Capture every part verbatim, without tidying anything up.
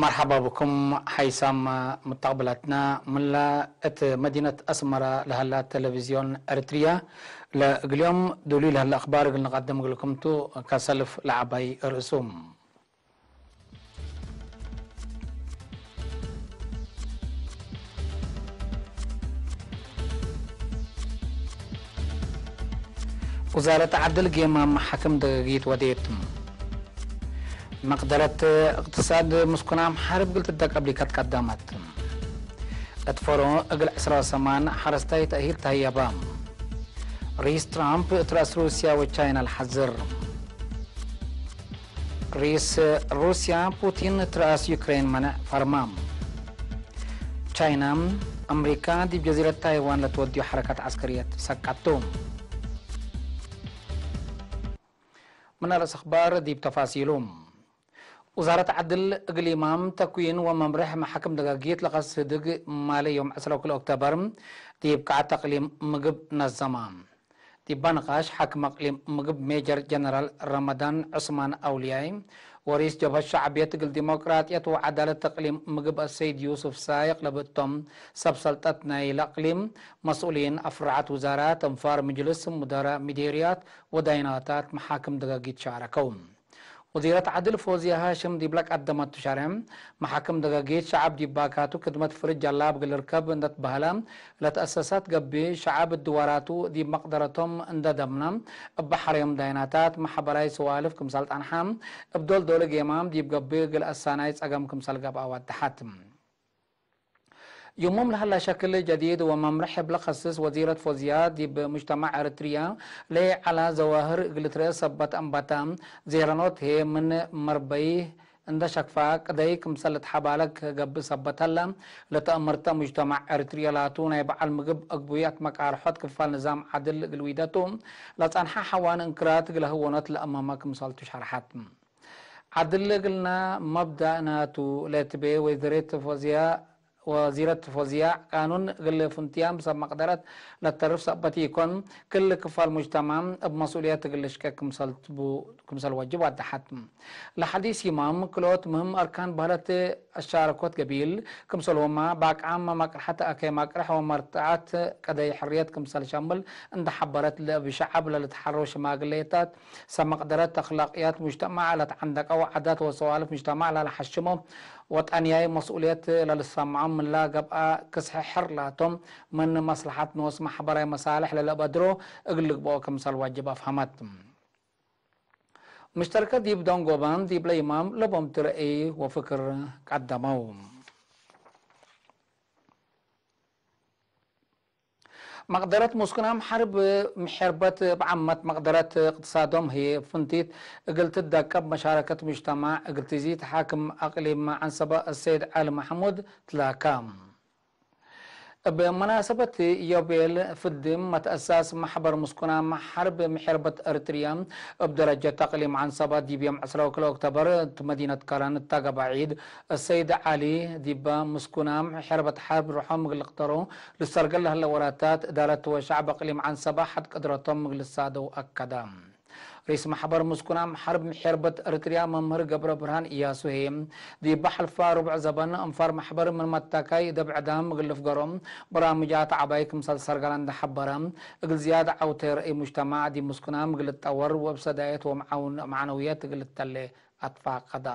መርሐባ ብኩም ሓይሳም ሙተቅብላትና። ምንላ እት መዲነት አስመረ ለሀላ ተለቪዝዮን ኤረትርያ ለእግል ዮም ዱሉይ ለሀለ አክባር እግል ንቀድም እግልኩም ቱ። ከሰልፍ ለዐባይ ርእሱ። ውዛረት ዐድል ጌማም ሐክም ደገጊት ወዴት። መቅደረት እቅትሳድ ምስኩናም ሐርብ እግል ትደቀብ ሊከት ቀደመት። እት ፈሮ እግል ዕስራ ወሰማን ሐረስታይ ተእሂል ተህየበ። ርኢስ ትራምፕ እት ረአስ ሩስያ ወቻይና ለሐዝር። ርኢስ ሩስያ ፑቲን እት ረአስ ዩክሬን መንዕ ፈርመ። ቻይና፣ አምሪካ ዲብ ጀዚረት ታይዋን ለትወድዩ ሐረካት ዐስከርየት ሰቀቱ። ምን አርእስ አኽባር ዲብ ተፋሲሉ። ውዛረት ዐድል እግሊማም ተክዊን ወመምርሕ መሓክም ደጋጊት ለከስ ህድግ ማሌ ዮም ዕስራ ወክልኤ ኦክቶበር ዲብ ቃዐት አቅሊም ምግብ ነዘመ። ዲባ ንቃሽ ሓክም አቅሊም ምግብ ሜጀር ጀነራል ረመዳን ዑስማን አውልያይ ወሪስ ጀብሀት ሸዕብየት እግል ዲሞቅራጥየት ወዐዳለት አቅሊም ምግብ አሰይድ ዩሱፍ ሳይቅ ለብእቶም ሰብ ሰልጠት ናይለ አቅሊም፣ መስኡሊን አፍራዓት ውዛራት፣ አንፋር ምጅልስ፣ ሙደራእ ሚዴርያት ወዳይናታት መሓክም ደጋጊት ሻረከው። ወዚረት ዐድል ፎዝያ ሃሽም ዲብለ ቀደመቱ ሸርሕ፣ መሓክም ደጋጊት ሸዐብ ዲብ ባካቱ ክድመት ፍርጅ ጀላብ እግል ልርከብ እንደ ትበህለ፣ ለተአሰሳት ገብእ፣ ሸዐብ እድዋራቱ ዲብ መቅደረቶም እንደ ደምነ፣ እበ ሐሬም ዳይናታት መሐበራይ ሰዋልፍ ክምሰል ጸንሐ፣ እብ ዶል ዶል ጌማም ዲብ ገብእ እግል አሳናይ ጸገም ክምሰል ገብአ ወደሐት። ዩሙም ለሀላ ሸክል ጀዲድ ወመምርሕ እብ ለከስስ ወዚረት ፎዝያ ዲብ ሙጅተማዕ ኤረትርያ ለይዐላ ዘዋህር እግል ትርኤ ሰበት አንበተ፣ ዜረኖት ህዬ ምን መርበይህ እንደ ሸክፋ ቅደይ ክምሰል ልትሐባለክ ገብእ ሰበት ሀለ፣ ለተአምርተ ሙጅተማዕ ኤረትርየ ላቱ ናይ በዐል ምግብ አግቡያት መቃርሖት ክፋል ንዛም ዐድል እግል ዊደቱ ለጸንሐ ሐዋን እንክራት እግለ ህወኖት ለአመመ ክምሰልቱ ሸርሐት። ዐድል እግልና መብዳእ ናቱ ለትቤ ወዚረት ፎዝያ፣ ወዚረት ፎዝያ፣ ቃኑን እግል ፍንትያም ሰብ መቅደረት ለተርፍ ሰበት ኢኮን፣ ክል ክፋል ሙጅተማዕ እብ መስኡልየት እግል ልሽቄ ክምሰል ቱ፣ ክምሰል ወጅብ ወደሐት። ለሐዲስ ይማም ክልኦት ምህም አርካን በህለት አሻረኮት ገቢል፣ ክምሰልሁመ ባቅዓም መቅርሐት አከይ መቅርሕ ወመርትዐት ቀደይ ሕርየት ክምሰል ሸምል እንደ ሐበረት፣ ለእብ ሸዐብ ለልትሐረው ሽማግሌታት ሰብ መቅደረት፣ አክላቅያት ሙጅተማዕ ለትዐንደቀው፣ ዓዳት ወሰዋልፍ ሙጅተማዕ ለለሐሽሞ፣ ወጠንያይ መስኡልየት ለልሰምዖም ምንላ ገብአ፣ ክስሕ ሕር ላቶም ምን መስለሐት ኖስ መሕበራይ መሳልሕ ለለአበድሮ እግል ልግብኦ ክምሰል ዋጅብ አፍሀመት። ሙሽተረከት ዲብ ደንጎበን ዲብለ ይማም ለቦም ትረኢ ወፍክር ቀደመው። መቅደረት ሙስኩናም ሐርብ ምሕርበት እብ ዓመት መቅደረት እቅትሳዶም ህዬ ፍንቲት እግል ትደቀብ መሻረከት ሙጅተማዕ እግል ትዚድ ሓክም አቅሊም ዐንሰበ አሰይድ ዐሊ መሐሙድ ትላካ። እብ መናሰበት ዮቤል ፍድም መትአሳስ መሕበር ሙስኩናም ሐርብ ምሕርበት ኤረትርያ እብ ደረጀት አቅሊም ዐንሰበ ዲብ ዮም ዕስራ ወክልኤ ኦክቶበር እት መዲነት ከረን እተ ገብአ ዒድ አሰይድ ዐሊ ዲበ ሙስኩናም ሕርበት ሐርብ ሩሖም እግል ልቅደሮ ልሰርገል ለህለ ወራታት፣ እዳረት ወሸዕብ አቅሊም ዐንሰበ ሐድ ቅድረቶም እግል ልሳደው አከደ። ርኢስ መሕበር ሙስኩናም ሐርብ ምሕርበት ኤረትርያ መምህር ገብረብርሃን እያሱ ህዬ፣ ዲበ ሐልፋ ርቡዕ ዘበን አንፋር መሕበር ምን መታካይ እደብ ዕዳም እግል ልፍገሮ በራምጃት ዐባይ ክምሰል ሰርገለ እንደ ሐበረ፣ እግል ዝያድ ዐውቴ ረአይ ሙጅተማዕ ዲብ ሙስኩናም እግል ልትጠወር ወእብ ሰዳየት ወመዓውን መዕነውየት እግል ልተሌ አትፋቀደ።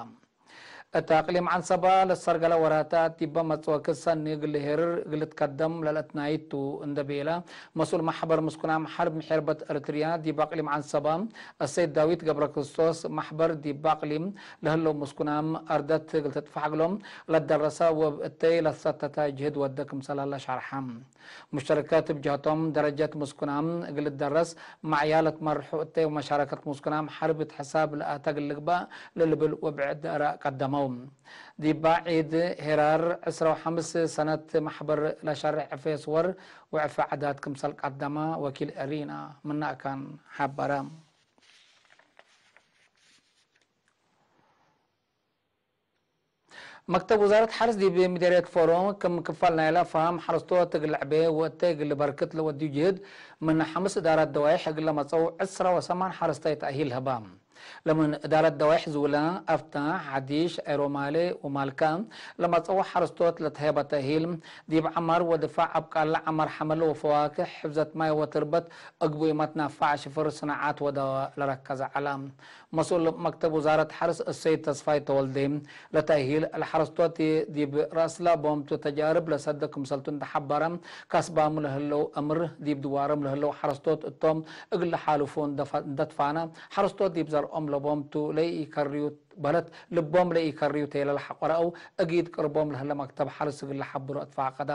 እት አቅሊም ዐንሰበ ለሰርገለ ወራታት ዲበ መጽወክት ሰኒ እግል ልሄርር እግል ልትከደም ለልአትናይት ቱ እንደ ቤለ፣ መስኡል መሕበር ምስኩናም ሐርብ ምሕርበት ኤረትርያ ዲብ አቅሊም ዐንሰበ አሰይድ ዳዊት ገብረክርስቶስ፣ መሕበር ዲብ አቅሊም ለህለው ምስኩናም አርደት እግል ትጥፋሕ እግሎም ለደረሰ ወእብ እተይ ለትሰተተ ጅህድ ወደ ክምሰለ ለሸርሐ። ሙሽተረከት እብ ጀህቶም፣ ደረጀት ምስኩናም እግል ልትደረስ፣ መዕያ ለትመርሑ እተይ ወመሻረከት ምስኩናም ሐርብ እት ሕሳብ ለአተ እግል ልግበእ ለልብል ወብዕድ አራእ ቀደመው። ዲባ ዒድ ሄራር ዕስራ ወሐምስ ሰነት መሕበር ለሸርሕ ዕፌ ስወር ወዕፌ ዐዳት ክምሰል ቀደመ ወኪል ኤሪና ምነ አካን ሐበረ። መክተብ ውዛረት ሐርስ ዲብ ምዴርየት ፎሮ፣ ክም ክፋል ናይለ ፈሀም ሐረስቶት እግል ልዕቤ ወእተ እግል በርክት ለወድዩ ጅህድ፣ ምን ሐምስ እዳራት ደዋይሕ እግል ለመጸው ዕስራ ወሰማን ሐረስታይ ተእሂል ሀባ። ለምን እዳረት ደዋይሕ ዝውላ፣ አፍታ፣ ሐዲሽ፣ ዔሮማሌ ወማልካ ለመጽአው ሐረስቶት ለተሀበ ተእሂል፣ ዲብ ዐማር ወድፋዕ አብቃለ ዐማር ሐመል ወፈዋክሕ፣ ሕፍዘት ማይ ወትርበት፣ እግቡይ መትናፋዕ ሽፍር፣ ስናዓት ወደዋ ለረከዘ ዐለ። መስኡል መክተብ ውዛረት ሐርስ እሰይድ ተስፋይ ተወልዴ፣ ለተእሂል ለሐረስቶት ዲብ ረአስለ ቦምቱ ተጃርብ ለሰደ ክምሰልቱ እንደ ሐበረ፣ ካስባሙ ለህለው እምር ዲብ ድዋርም ለህለው ሐረስቶት እቶም እግል ለሓልፉ እንደ ፈ-፣ እንደ ትፋነ፣ ሐረስቶት ዲብ ዘርኦም ለቦምቱ ለኢከርዩ በለት ልቦም ለኢከርዩ ቴለል ሐቆረአው እጊድ ቅርቦም ለህለ መክተብ ሐርስ እግል ለሐብሮ እትፋቀደ።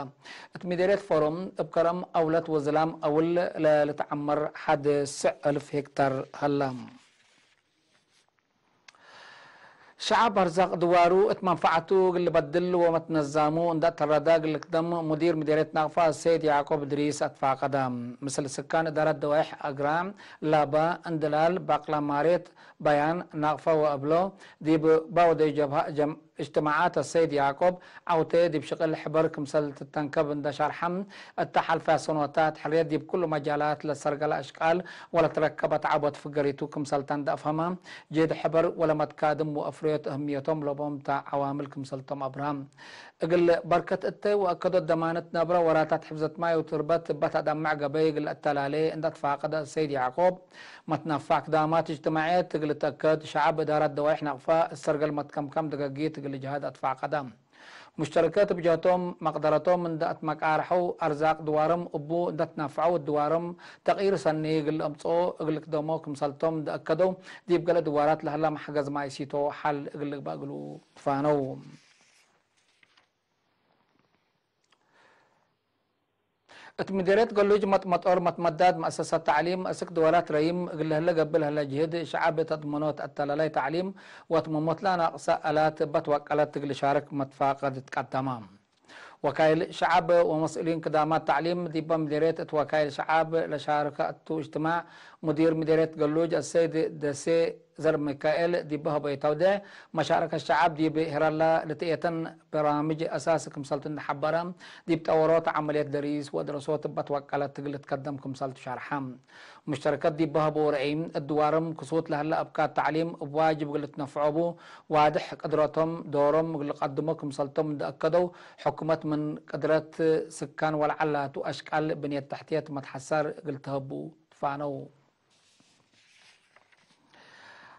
እት ሚደርየት ፎሮም እብ ከረም አውለት ወዝላም አውል ለልትዐመር ሐድ ስዕ እልፍ ሄክታር ሀለ። ሸዐብ አርዛቅ ድዋሩ እት መንፈዐቱ እግል ልበድል ወመትነዛሙ እንደ አተረዳ እግል ልክደም ሙዲር ምዴርየት ናቅፋ ሰይድ ያዕቆብ እድሪስ አትፋቀደ። ምስል ስካን እዳረት ደዋይሕ አግራዕ፣ ላባ፣ እንድላል፣ ባቅላ ማሬት፣ በያን፣ ናቅፋ ወእብሎ ዲብ ባወደዩ ጀብሃ ጀም-፣ እጅትማዓት አሰይድ ያዕቆብ ዐውቴ ዲብ ሽቅል ሕበር ክምሰል ትተንከብ እንደ ሸርሐ፣ እተ ሐልፈ ሰኖታት ሕርየት ዲብ ኩሉ መጃላት ለሰርገለ አሽቃል ወለትረከበ ተዐቦት ፍገሪቱ ክምሰልተ እንደ አፍሀመ፣ ጅህድ ሕበር ወለመትካድም ወአፍርዮት እህምየቶም ለቦም ተ ዐዋምል ክምሰልቶም አብርሀ። እግል በርከት እተ ወአከዶት ደማነት ነብረ ወራታት ሕፍዘት ማይ ወትርበት እበ ተአዳምዕ ገበይ እግል አተላሌ እንደ አትፋቀደ ሰይድ ያዕቆብ፣ መትነፋዕ ክዳማት እጅትማዕየት እግል ልትአከድ፣ ሸዐብ እዳራት ደዋይሕ ነቅፋ እሰርገል መትከምከም ደገጊት እግል ልጅሀድ አትፋቀደ። ሙሽተረከት ብጀህቶም መቅደረቶም እንደ አትመቃርሐው፣ አርዛቅ ድዋርም እቡ እንደ ትነፍዐው፣ ድዋርም ተቅይር ሰኒ እግል ለአምጽኦ እግል ልክደሞ ክምሰልቶም እንደ አከደው፣ ዲብ ገሌ ድዋራት ለህለ መሕገዝ ማይ ሲቶ ሐል እግል ልግበእ እግሉ ትፋነው። እት ምዴርየት ገሉጅ መጥመጦር መትመዳድ መአሰሳት ተዕሊም፣ እስክ ድወላት ረይም እግል ለህለ ገብእ ለህለ ጅህድ፣ ሸዐብ እት አድመኖት አተላላይ ተዕሊም ወእት መሞትላ ናቅሰ አላት እበ ትወቀለት እግል ሻርክ መትፋቀድ ትቀደመ። ወካይል ሸዐብ ወመስኡሊን ክዳማት ተዕሊም ዲበ ምዴርየት እት ወካይል ሸዐብ ለሻርከ እቱ እጅትማዕ፣ ሙዲር ምዴርየት ገሉጅ አሰይድ ደሴ ዘርሚካኤል ዲብ ሀበዩ ተውዴሕ፣ መሻረከት ሸዐብ ዲብ ሄራላ ልትኤተን በራምጅ አሳሲ ክምሰልቱ እንደ ሐበረ፣ ዲብ ጠወሮት ዐመልየት ደሪስ ወድረሶት እበ ትወቀለት እግል ልትከደም ክምሰልቱ ሸርሐ። ሙሽተረከት ዲብ ሀበው ረአይ፣ እት ድዋርም ክሱት ለህለ አብካት ተዕሊም እብ ዋጅብ እግል ልትነፍዖ ቡ፣ ዋድሕ ቅድረቶም ዶሮም እግል ልቀድሞ ክምሰልቶም እንደ አከደው፣ ሕኩመት ምን ቅድረት ስካን ወለዐል ላቱ አሽቃል ብንየት ተሕትየት መትሐሰር እግል ተሀቡ ትፋነው።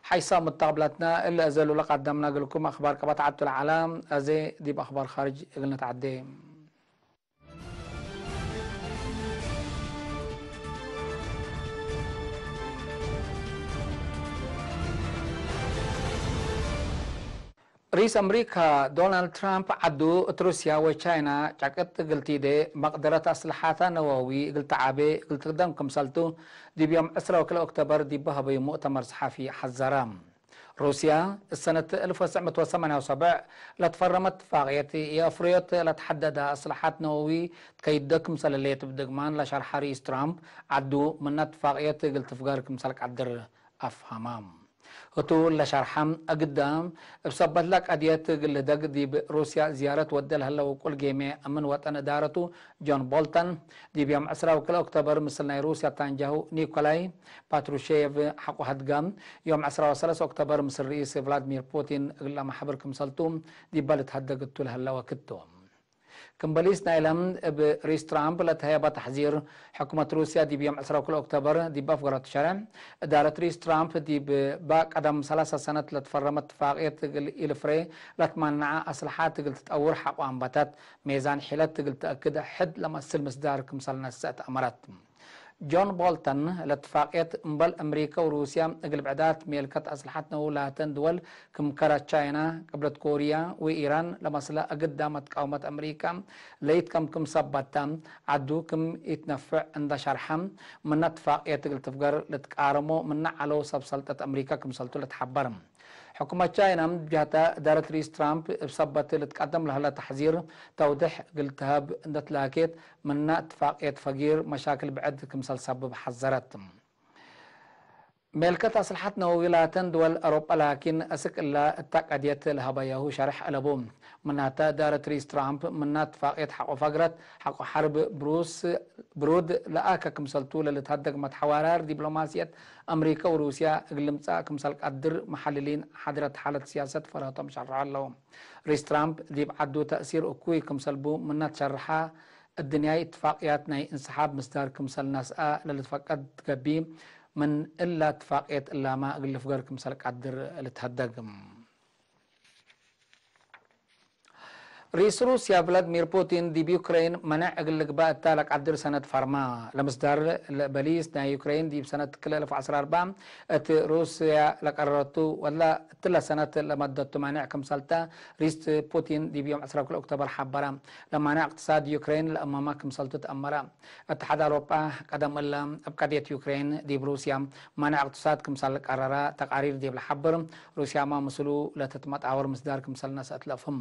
ሐይሳም ሙተቅብላትና፣ እሊ አዜ ሉለ ቀደምና እግልኩም አክባር ቀበት ዐቱ ለዐለ፣ አዜ ዲብ አክባር ካርጅ እግል ንትዐዴ። ርኢስ አምሪካ ዶናልድ ትራምፕ ዐዱ እት ሩስያ ወቻይና ጨቅጥ እግል ቲዴ መቅደረት አስልሓተ ነወዊ እግል ተዓቤ እግል ትክደም ክምሰልቱ ዲብ ዮም ዕስራ ወክልኤ ኦክቶበር ዲብ ሀበዩ ሙእተመር ሰሓፊ ሐዘረ። ሩስያ እሰነት እልፍ ወትሰዕ ምእት ወሰማንያ ወሰብዕ ለትፈረመት እትፋቅየት የአፍርዮት ለትሐደደ አስልሓት ነወዊ ትከይደ ክምሰል ህሌት እብ ድግማን ለሸርሐ ርኢስ ትራምፕ ዐዱ ምነ እትፋቅየት እግል ትፍገር ክምሰል ቀድር አፍሀመ። ህቱ ለሸርሐ፣ እግዳም እብ ሰበትለ ቀድየት እግል ልህደግ ዲብ ሩስያ ዝያረት ወደ ለህለ ውቁል ጌምየ አምን ወጠን እዳረቱ ጆን ቦልተን፣ ዲብ ዮም ዕስራ ወክልኤ ኦክቶበር ምስል ናይ ሩስያ ታንጃሁ ኒኮላይ ፓትሩሼቭ ሐቆ ሀድገ፣ ዮም ዕስራ ወሰለስ ኦክቶበር ምስል ርኢስ ቭላድሚር ፑቲን እግል ለመሐብር ክምሰልቱ ዲበ ልትሀደግ እቱ ለህለ ወክድ ቱ። ክም በሊስ ናይለ እብ ርኢስ ትራምፕ ለተሀየበ ተሕዚር፣ ሕኩመት ሩስያ ዲብ ዮም ዕስራ ወክልኤ ኦክቶበር ዲብ አፍገረቱ ሸሬዕ፣ እዳረት ርኢስ ትራምፕ ዲብ ባእ ቀደም ሰላሰ ሰነት ለትፈረመ እትፋቅየት እግል ኢልፍሬ ለትማነዐ አስልሓት እግል ትጠውር ሐቆ አንበተት፣ ሜዛን ሒለት እግል ተአክድ ሕድ ለመስል ምስዳር ክምሰል ነሰአት አመረት። ጆን ቦልተን፣ ለትፋቅየት እምበል አምሪከ ወሩስያ እግል ብዕዳት ሜልከት አስልሐት ነወዊ ላተን ድወል ክም ከረ ቻይና፣ ቅብለት ኮርያ ወኢራን ለመስለ አግዳ መትቃውመት አምሪከ ለኢትከምክም ሰበት ተ፣ ዐዱ ክም ኢትነፍዕ እንደ ሸርሐ፣ ምነ እትፋቅየት እግል ትፍገር ልትቃረሞ ምነ ዐለው ሰብ ሰልጠት አምሪከ ክምሰልቱ ለትሐበር። ሕኩመት ቻይና ምን ጀህተ፣ እዳረት ርኢስ ትራምፕ እብ ሰበት ልትቀደም ለህለ ተሕዚር ተውድሕ እግል ተሀብ እንደ ትላኬት፣ ምነ እትፋቅየት ፈጊር መሻክል ብዕድ ክምሰል ሰብብ ሐዘረት። ሜልከት አስልሐት ነወዊ ላተን ድወል አውሮጳ ላኪን፣ አስክ እላ እታ ቀድየት ለሀበያሁ ሸርሕ አለቡ። ምናተ፣ እዳረት ሪስ ትራምፕ ምና እትፋቅየት ሐቆ ፈግረት፣ ሐቆ ሐርብ ብሩስ፣ ብሩድ ለአከ ክምሰልቱ ለልትሀደግ መትሐዋራር ዲፕሎማስየት አምሪከ ወሩስያ እግል ልምጸእ ክምሰል ቀድር፣ መሐልሊን ሓድረት ሓለት ስያሰት ፈርሀቶም ሸርሖ አለው። ሪስ ትራምፕ ዲብ ዐዱ ተእሲር እኩይ ክምሰል ቡ ምና ትሸርሐ፣ እድንያይ እትፋቅያት ናይ እንስሓብ ምስዳር ክምሰል ነስአ ለልትፈቀድ ትገቢ፣ ምን እላ እትፋቅየት እላመ እግል ልፍገር ክምሰል ቀድር ልትሀደግ። ርኢስ ሩስያ ቭላድሚር ፑቲን ዲብ ዩክሬን መነዕ እግል ልግባእ እተ ለቀድር ሰነት ፈርማ። ለምስዳር በሊስ ናይ ዩክሬን ዲብ ሰነት ክልኤ አልፍ ወዐስር ወአርበዕ እት ሩስያ ለቀረረቱ ወላ እትለ ሰነት ለመደቱ ማኔዕ ክምሰልተ ርኢስ ፑቲን ዲብ ዮም ዐስራ ወክልኤ ኦክቶበር ሐበረ። ለማኔዕ እቅትሳድ ዩክሬን ለአማማ ክምሰልቱ ተአመረ። እትሓድ አውሮጳ ቀደም እለ እብ ቀድየት ዩክሬን ዲብ ሩስያ ማኔዕ እቅትሳድ ክምሰል ቀረረ ተቃሪር ዲብ ለሐብር፣ ሩስያመ ምስሉ ለትትመጣወር ምስዳር ክምሰል ነስአት ለአፍህም።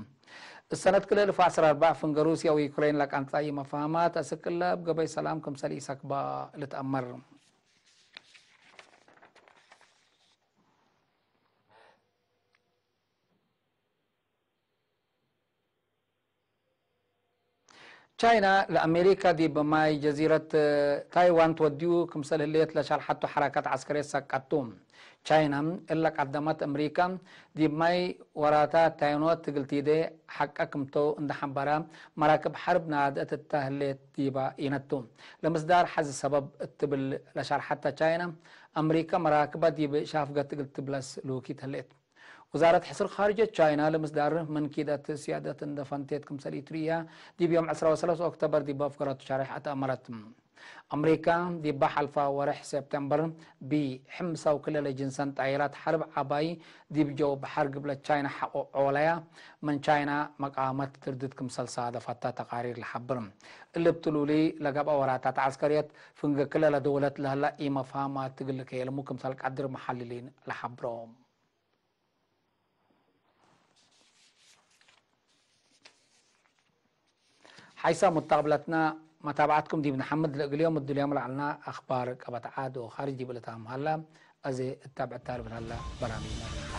እሰነት ክልኤ አልፍ ወዐስር ወአርበዕ ፍንገ ሩስያ ወዩክሬን ለቀንጸ ኢመፋህማት አስክ እለ እብ ገበይ ሰላም ክምሰል ኢሰክበ ልትአመር። ቻይና ለአሜሪካ ዲብ ማይ ጀዚረት ታይዋን ትወድዩ ክምሰል ህሌት ለሸርሐቱ ሐረከት ዐስከርየት ሰቀቱ። ቻይና እለ ቀደመት አምሪካ ዲብ ማይ ወራታ ታይኖት እግል ቲዴ ሐቀ ክምቶ እንደ ሐበረ፣ መራክብ ሐርብ ናድአት እተ ህሌት ዲበ ኢነቱ። ለምስዳር ሐዚ ሰበብ እት ትብል ለሸርሐተ ቻይና፣ አምሪካ መራክበ ዲብ ሻፍገት እግል ትብለስ ሉኪት ህሌት። ወዛረት ሕስር ካርጀት ቻይና ለምስዳር ምን ኪደት ስያደት እንደ ፈንቴት ክምሰል ኢትርእያ፣ ዲብ ዮም ዐስራ ወሰለስ ኦክቶበር ዲብ አፍገረቱ ሸሬሕ አትአመረት። አምሪካ ዲበ ሐልፈ ወርሕ ሴፕቴምበር ቢ ሕምሰ ወክልኤ ለጅንሰን ጣይራት ሐርብ ዐባይ ዲብ ጀው በሐር ግብለት ቻይና ሐቆ ዖለያ፣ ምን ቻይና መቃመት ትርድት ክምሰል ሳደፈታ ተቃሪር ለሐብር። እሊ እብ ትሉሊ ለገብአ ወራታት ዐስከርየት ፍንገ ክለ ለደውለት ለህላ ኢመፋማት እግል ልከየልሙ ክምሰል ቀድር መሐልሊን ለሐብሮ። ሐይሰ ሙተቅብለትና መታብዐትኩም ዲብ ነሐምድ። ለእግል ዮም እድልዮም ለዐልና አክባር ቀበት ዐድ ወካርጅ ዲብ ልታም ሀላ። አዜ እታብዕታ ልብል ሀላ በራምጅና።